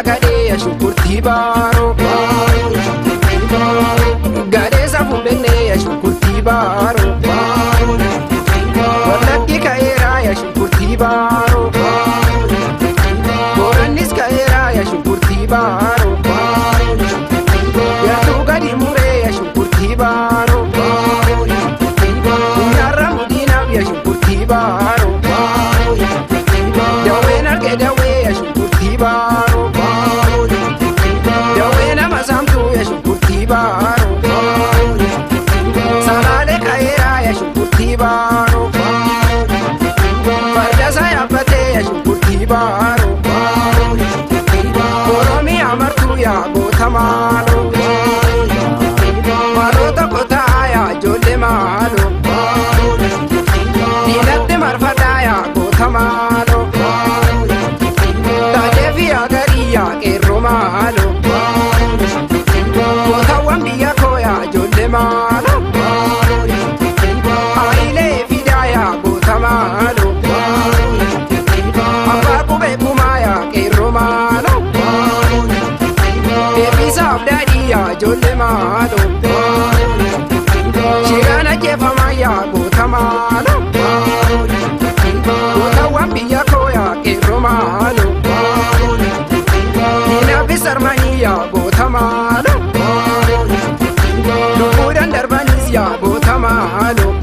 Gadhee shunkurtii baaroo. Gadhee safuun beeknee shunkurtii baaroo. Wallaggi ka'eeraa yaa shunkurtii baaroo. Boorannis ka'eeraa yaa shunkurtii baaroo. Yartuu gadi muree yaa shunkurtii baaroo. Nyaarra mudiinaaf yaa shunkurtii baaroo. Dawween arge dawwee yaa shunkurtii baaroo. Dawwee nama saamtuu yaa shunkurtii baaroo. Salaalee ka'eeraa yaa shunkurtii baaroo. Fardasaa yaabbatee yaa shunkurtii baaroo. Oromiyaa martuu yaa goota maaloo. Maaloo tokko ta'a yaa ijoollee maaloo. Diinatti marfadhaa yaa goota maaloo. Taatee fi agarii yaa qeerroo maaloo. Gootawwan biyya koo yaa ijoollee maaloo. Haayilee fidaa yaa goota maaloo. Abbaa qubee kumaa yaa qeerroo maaloo. Eebbisaaf daadhii yaa ijoollee maaloo. Shiraan ajjeefamaa yaa goota maaloo. Gootawwan biyya koo yaa qeerroo maaloo. Diinaafis sarmanii yaa goota maaloo. Lubbuudhaan darbanis yaa goota maaloo.